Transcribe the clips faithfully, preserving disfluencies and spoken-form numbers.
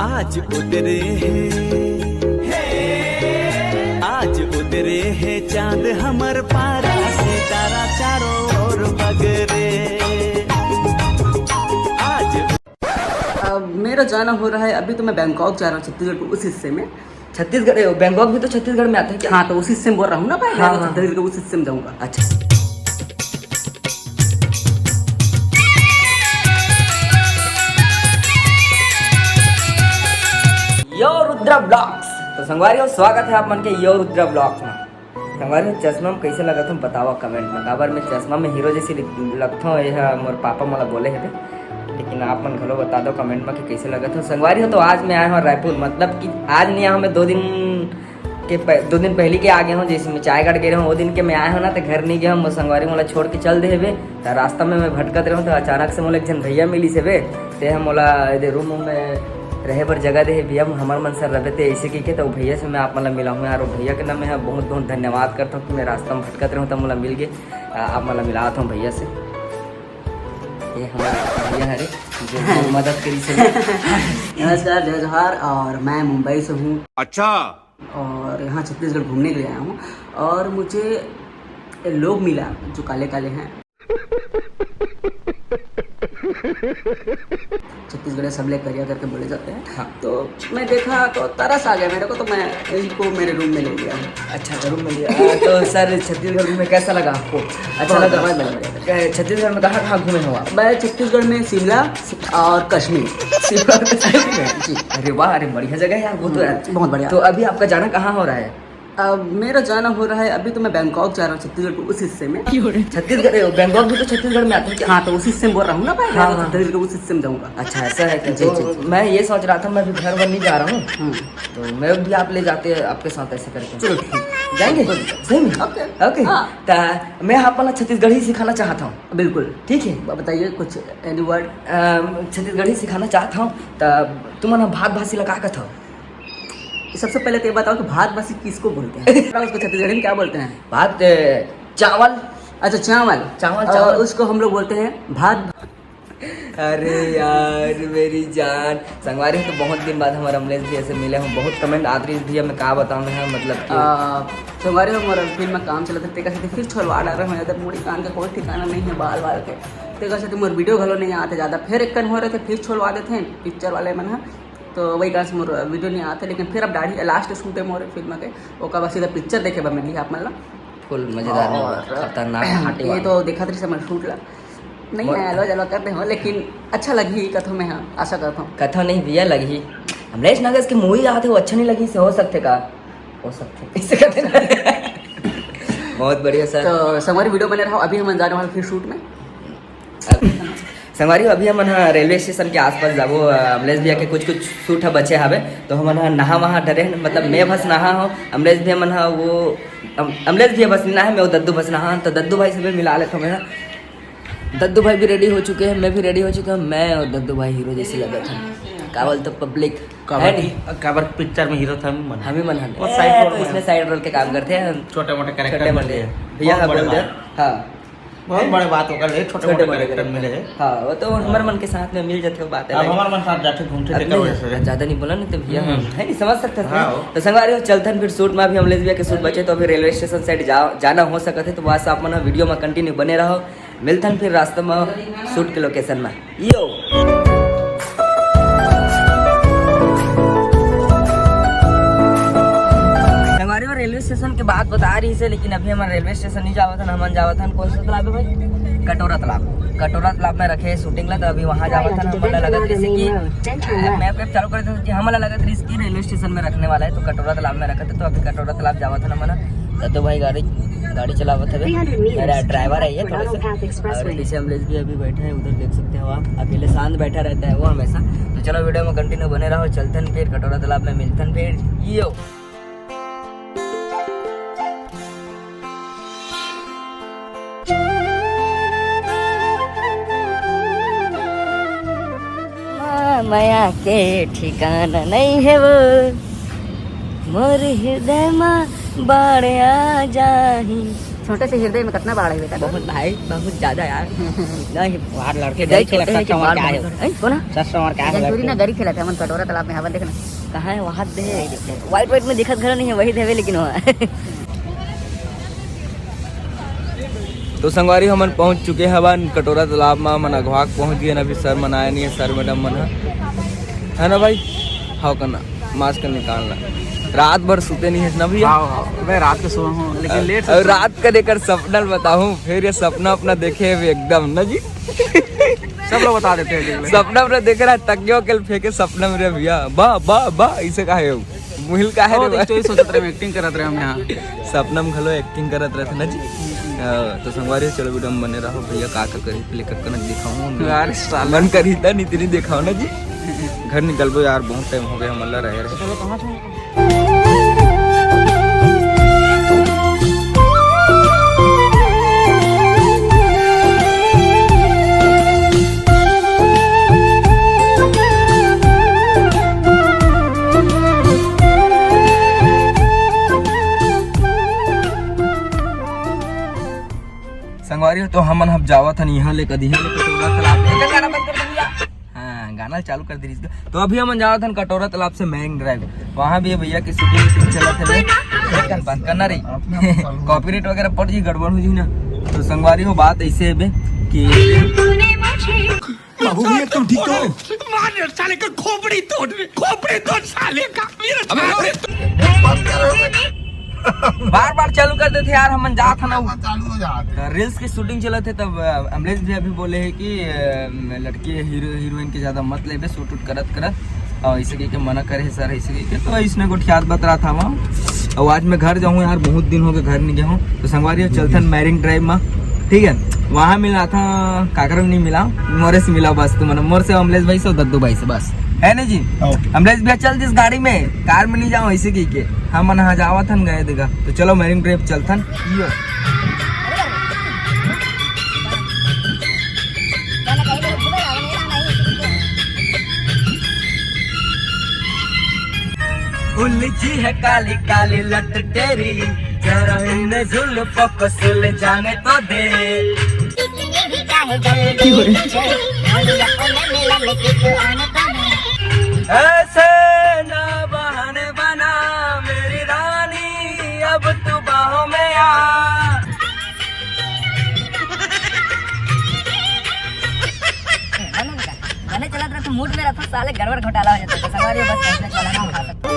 आज उतरे हैं, आज उतरे हैं चांद हमर पारा, सितारा चारों ओर बगरे। आज अब मेरा जाना हो रहा है, अभी तो मैं बैंकॉक जा रहा हूँ, छत्तीसगढ़ के उस हिस्से में। छत्तीसगढ़, ए, बैंकॉक भी तो छत्तीसगढ़ में आता है क्या? हाँ, तो उस हिस्से में बोल रहा हूँ ना भाई, मैं हाँ, तो हाँ। छत्तीसगढ़ के उस हिस्से में जाऊंगा। अच्छा। यो रुद्रा ब्लॉग्स। तो संगवारी हो, स्वागत है आप मन के यो रुद्रा ब्लॉग्स में। संगवारी हो, चश्मा में कैसे लगत हूँ बतावा कमेंट में। काबर मैं चश्मा में हीरो जैसी लिख- लगत हूँ, यह मोर पापा मोला बोले हे, लेकिन आप मन घलो बता दो कमेंट में कि कैसे लगत हूँ। संगवारी हो, तो आज मैं आया हूँ रायपुर, मतलब कि आज नहीं आया हूँ मैं, दो दिन के प-, दो दिन पहली के आ गए हूँ, जैसे मैं चायगढ़ गए रहूँ, वो दिन के मैं आया हूँ ना, तो घर नहीं गया हूँ, मोर संगवारी मोला छोड़ के चल दे हेबे। तो रास्ता में मैं भटकत रहूँ, तो अचानक से मोला एक झन भैया मिलिस हेबे, ते हम मोला एदे रूम में रहे बर जगह दे हे, भैया हमर मन सर रहे ते ऐसे कह के, तो भैया से मैं आप मन ला मिलाहूँ यार। वो भैया के ना मैं बहुत बहुत धन्यवाद करता हूँ कि मैं रास्ता में भटकत रहूँ, तब मोला मिल गए। आ, आप मन ला मिलात हूँ भैया से। ये हमारे भैया हरे, जो बहुत मदद करी से। नमस्कार, जय जोहार, और मैं मुंबई से हूँ। अच्छा। और यहाँ छत्तीसगढ़ घूमने के लिए आया हूँ, और मुझे लोग मिला जो काले काले हैं। छत्तीसगढ़ सबले करिया करके बोले जाते हैं। हाँ। तो मैं देखा तो तरस आ गया मेरे को, तो मैं इनको मेरे रूम में ले लिया। अच्छा, रूम में लिया। आ, तो सर, छत्तीसगढ़ में कैसा लगा आपको? अच्छा बहुत लगा? बढ़िया, बहुत बढ़िया। क-, छत्तीसगढ़ में कहाँ कहाँ घूमे हो आप? मैं छत्तीसगढ़ में शिमला और कश्मीर। शिमला और कश्मीर में? जी। अरे वाह, अरे बढ़िया जगह है यार, वो तो हम्म, यार। बहुत बढ़िया। तो अभी आपका जाना कहाँ हो रहा है? अब मेरा जाना हो रहा है, अभी तो मैं बैंकॉक जा रहा हूँ, छत्तीसगढ़ के उस हिस्से में। छत्तीसगढ़, ए, बैंकॉक भी तो छत्तीसगढ़ में आता है क्या? हाँ, तो उस हिस्से में बोल रहा हूँ ना भाई, हाँ, मैं तो हाँ। छत्तीसगढ़ के उस हिस्से में जाऊंगा। अच्छा, ऐसा है क्या? जी, तो जी, जी। मैं ये सोच रहा था, मैं अभी घर वर नहीं जा रहा हूँ, हम्म। तो मैं भी आप ले जाते आपके साथ ऐसे करके। चलो, ठीक। जाएंगे? बिल्कुल। सही में? ओके। ओके। हाँ। ता मैं आप वाला छत्तीसगढ़ी सिखाना चाहता हूँ। बिल्कुल। ठीक है। ब-, बताइए कुछ any word। अम, छत्तीसगढ़ी सिखाना चाहता हूँ, ता तुम ना भात भासी लगा के था। सबसे पहले तो ये बताओ कि भात भासी किसको बोलते हैं? उसको छत्तीसगढ़ी में क्या बोलते हैं? भात, ए, चावल। अच्छा, चावल। चावल, और चावल। उसको हम लोग बोलते हैं भात। अरे यार, मेरी जान, संगवारी हो, तो बहुत दिन बाद हमारे अमलेश भैया से मिले हूँ। बहुत कमेंट आत रहिस भैया, मैं का बताऊँ ना, मतलब कि आ, संगवारी हो, मोर फिल्म में काम चलत हे, तेकर सेती फिर छोलवा डारे हूँ। एदे मुड़ी कान के कोई ठिकाना नहीं है, बाल बाल के, तेकर सेती मोर वीडियो घलो नहीं आते ज़्यादा। फिर एक कन हो रहे थे, फिर छोलवा देते हैं पिक्चर वाले मन ह, तो वही कारण से मोर वीडियो नहीं आते। लेकिन फिर अब दाढ़ी, लास्ट शूट है मोर फिल्म के, ओकर बाद सीधा पिक्चर देखे बर मिलही आप मन ला। फुल मजेदार, और खतरनाक, फाटे ये वाला। तो देखत रहिस हमर शूट ला। नहीं मोर आया, लो, चलो करते हो, लेकिन अच्छा लगही कथो में, हाँ, आशा करता हूँ। कथो नहीं भैया, लगही। अमलेश नागेश के मूवी आते, वो अच्छा नहीं लगी, से हो सकते का? हो सकते। इसे कहते हैं। बहुत बढ़िया सर। तो संगवारी, वीडियो बने रहो, अभी हम जाने वाले फिर शूट में। संगवारी हो, अभी हमन ह रेलवे स्टेशन के आसपास जाबो। अ, अमलेश भैया के कुछ कुछ शूट ह बचे हावे, तो हमन ह नहा वहा डरे हन, मतलब मैं बस नहा हूँ, अमलेश भैया मन ह वो, अम-, अमलेश भैया बस नहा है, मैं वो दद्दू बस नहा हन, तो दद्दू भाई से भी मिला लेता हूँ मैं। दद्दू भाई भी रेडी हो चुके हैं, मैं भी रेडी हो चुका हूँ, मैं और दद्दू भाई हीरो जैसे लगे थे। का बोलते पब्लिक? काबर है नहीं? कि, काबर पिक्चर में हीरो था हम ही मन। हम ही मन हन। वो ए, साइड रोल तो में इसमें है। साइड रोल के काम करते हैं। छोटे मोटे कैरेक्टर छोटे में मोटे। है। भैया, बहुत हाँ, बड़े बोल दे। बात। हाँ। बहुत बड़े बात होकर ले, छोटे छोटे मोटे मोटे कैरेक्टर कैरेक्टर। मिले हैं। हाँ, वो तो हमारे मन के साथ में मिल जाते हो, बात अब अलग है। हमारे मन साथ जाते घूमते अब देखा नहीं, वैसे। ज्यादा नहीं बोला नहीं तो भैया, हम्म। है नहीं, समझ सकते हैं। हाँ, हो। तो संगवारी हो, चलथन फिर शूट में। अभी अमलेश भैया के शूट बचे, तो अभी रेलवे स्टेशन साइड जा, जाना हो सकत है, तो वहाँ से आप मन वीडियो में कंटिन्यू बने रहो। मिलथन फिर रास्ता में शूट के लोकेशन में। यो। संगवारी हो, रेलवे स्टेशन के बात बता रहिस हे, लेकिन अभी हमन रेलवे स्टेशन नहीं जावत हन, हमन जावत हन कौन सा तालाब है भाई? कटोरा तालाब। कटोरा तालाब में रखे शूटिंग ला, तो अभी वहाँ जावत हन। हमन ला लगत रहिस कि, मैं, मैं चालू कर देता हूँ कि हमन ला लगत रहिस कि रेलवे स्टेशन में रखने वाला है, तो कटोरा तालाब में रखत हे, तो अभी कटोरा तालाब जावत हन हमन। दद्दू भाई गाड़ी, गाड़ी चलावत हवे। मेरा ड्राइवर है ये थोड़ा सा। और पीछे अमलेश भी अभी बैठे हैं, उधर देख सकते हो आप, अकेले शांत बैठा रहता है वो हमेशा। तो चलो, वीडियो में कंटिन्यू बने रहो, चलथन फिर कटोरा तालाब में मिलथन फिर। यो। मया के ठिकाना नहीं है वो, मोर हृदय मा बाढ़ आ जाही। छोटे से हृदय में कितना बाढ़ है बेटा। बहुत भाई, बहुत ज्यादा यार। नहीं, बाहर लड़के गरी खेलत हे, कस्टमर का है? हैं, कौन है? कस्टमर का है? जंतूरी ना गरी खेलत हे, हमन कटोरा तालाब में हवन, देखना। कहाँ है वहाँ दे? व्हाइट व्हाइट में दिखत घर नहीं है, वही देवे लेकिन वहाँ। तो संगवारी, हमन पहुंच चुके हवन कटोरा तालाब में, हमन अगवा के पहुंच गए। अभी सर मन आए नहीं है, सर मैडम मन ह, है ना भाई? हाव करना, मास्क निकालना। रात भर सुते नहीं है ना भैया? हाँ, हाँ, मैं रात के सोया हूँ, लेकिन लेट से और सोया। रात का देकर सपना बताऊं, फिर ये सपना अपना देखे हुए एकदम ना जी। सब लोग बता देते हैं, देख ले। सपना अपना देख रहा है, तकिया के फेंके सपना में रे भैया, बा, बा, बा, इसे कहा है वो? मुहिल का है ओ, रे तो बा? स्टोरी सोचत रहे, एक्टिंग करत रहे हम यहाँ। सपना में घलो एक्टिंग करत रहते ना जी। हाँ, तो संगवारी, चलो वीडियो में बने रहो भैया, का का करी, पहले कक्कन दिखाऊं। यार, साला। मन करी था, नहीं तेरी दिखाओ ना जी। घर निकलबो यार, बहुत टाइम हो गया हमला रहे रहे। चलो, कहाँ से? संगवारी हो, तो हमन अब जावत हन यहाँ ले, कदी यहाँ ले कटोरा तालाब। एकर गाना बंद कर दे भैया। हाँ, गाना चालू कर दे रही इसका। तो अभी हमन जावत हन कटोरा तालाब से मैरिन ड्राइव। वहाँ भी ये भैया की शूटिंग वूटिंग चलत है। बंद करना रही। कॉपीराइट वगैरह पड़ जी, गड़बड़ हो जी ना। तो संगवारी हो, बात ऐसे है बे कि बाबू भैया, तुम ठीक तो हो? मार साले का खोपड़ी तोड़, खोपड़ी तोड़ साले का। बार बार चालू कर देते यार, हमन जात हन ना। चालू हो जाते। तो रील्स की शूटिंग चलत है, तब अ, अमलेश भी अभी बोले है कि अ, लड़की हीरो हीरोइन के ज्यादा मत लेबे शूट वूट करत करत, और इसे कह के मना करे है सर, इसे कह के। तो इसने गोठियात बतरा था वहाँ। और आज मैं घर जाऊँ यार, बहुत दिन हो गए घर नहीं गया हूँ। तो संगवारी हो, चलथन मैरिन ड्राइव में, ठीक है? वहाँ मिला था, काकरो नहीं मिला, मोरे से मिला बस। तुम मोर से, अमलेश भाई से और दद्दू भाई से बस, है ना जी? हाँ। अमलेश भैया चल जिस गाड़ी में, कार में नहीं जाओ, ऐसे की के हम यहाँ जावा थन गए देगा। तो चलो मैरिन ड्राइव चलथन। यो। उलझी है काली काली लट तेरी, जरा इन जुल्फों को सुलझाने तो दे। कितनी भी चाहे जल्दी पीछे, बोलिया को मैं मिलन की तू आने को मैं। ऐसे ना बहाने बना मेरी रानी, अब तू बाहों में आ। गाने चलत रहे तो मूड में रहता, साले गड़बड़ घोटाला हो जाता है। तो संगवारी हो, बस ऐसे चला ना उठा सकते।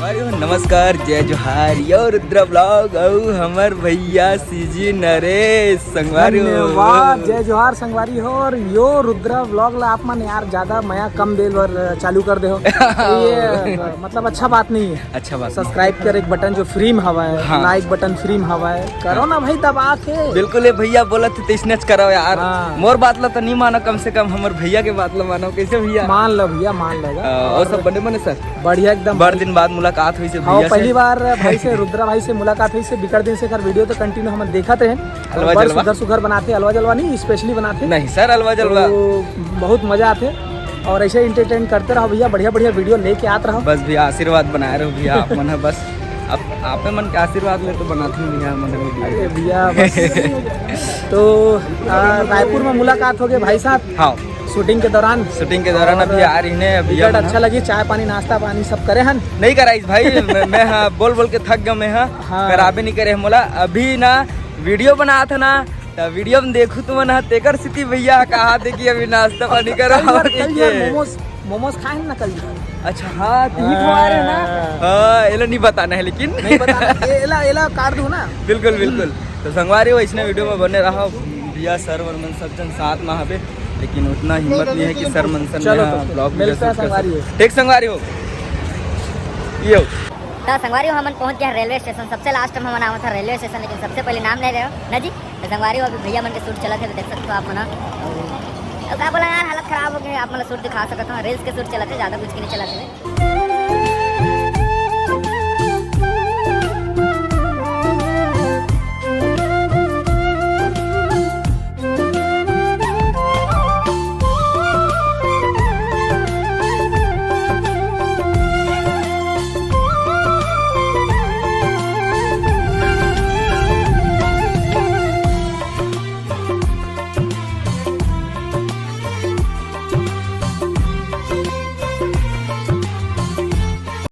अरे नमस्कार, जय जोहार, यो रुद्रा ब्लॉग अउ हमर भैया सीजी नरेश संगवारी हो। धन्यवाद, जय जोहार संगवारी हो। और यो रुद्रा ब्लॉग ला आप मन यार ज्यादा मया कम देल बर चालू कर दे हो। तो ये मतलब अच्छा बात नहीं है। अच्छा बात नहीं। सब्सक्राइब कर एक बटन जो फ्री में हवा है, हाँ। लाइक बटन फ्री में हवा है, करो ना भाई दबा के। बिल्कुल, ये भैया बोलत हे तइसनेच करो यार। हाँ। मोर बात ला तो नहीं मानो, कम से कम हमर भैया के बात ला मानो। कैसे भैया? मान लो भैया, मान लो। अ, और सब बने बने सर? बढ़िया एकदम। बड़ दिन बाद मुलाकात हुई से हाँ, भैया से। पहली बार भाई से, रुद्रा भाई से मुलाकात हुई से, बिकट दिन से कर वीडियो तो कंटिन्यू हम देखत रहे। अलवा बड़ जलवा। सुघर सुघर बनाते, अलवा जलवा नहीं, स्पेशली बनाते। नहीं सर, अलवा जलवा। तो बहुत मजा आते। और ऐसे एंटरटेन करते रहो भैया, बढ़िया बढ़िया वीडियो लेके आत रहो। बस भैया आशीर्वाद बनाए रहो भैया, आप मन ह बस, आप आपे मन के आशीर्वाद ले तो बनाते हैं भैया, मन वीडियो। अरे भैया बस। तो आ, रायपुर में मुलाकात हो गई भाई साहब। हाँ। शूटिंग के दौरान। शूटिंग के दौरान और अभी आ रही ने, अभी टिकट हम अच्छा लगी, चाय पानी नाश्ता पानी सब करे हन। नहीं कराइस भाई, मैं, मैं हाँ बोल बोल के थक गया मैं हाँ। हाँ। कराबे नहीं करे मोला। अभी ना वीडियो बनात हे ना, त वीडियो में देखू तुमन ह, तेकर सेती भैया कहा थे कि अभी नाश्ता पानी करो कल यार, और कल ये यार मोमोज, मोमोज खाए हैं ना कल। अच्छा हाँ, तीन ठो आ रहे ना। हाँ। हाँ, एला नहीं बताना है लेकिन। नहीं बताना, ए-, एला, एला काट दो ना। बिल्कुल, बिल्कुल। तो संगवारी हो, इसने वीडियो में बने रहा। भैया सर वर मन सब जन साथ में हवे, लेकिन उतना हिम्मत नहीं है कि सर मन सन चलो में तो ब्लॉग मिलता है संगवारी हो। ठीक संगवारी हो, ये हो। तो संगवारी हो, हमन पहुंच गया रेलवे स्टेशन। सबसे लास्ट में हमन आवत था रेलवे स्टेशन, लेकिन सबसे पहले नाम नहीं रहे ना जी। तो संगवारी हो, अभी भैया मन के शूट चलत है, तो देख सकते हो आप मन। तो का बोला यार, हालत खराब हो गई, आप मन शूट दिखा सकते हो। रील्स के शूट चलत है, ज़्यादा कुछ के नहीं चलत है।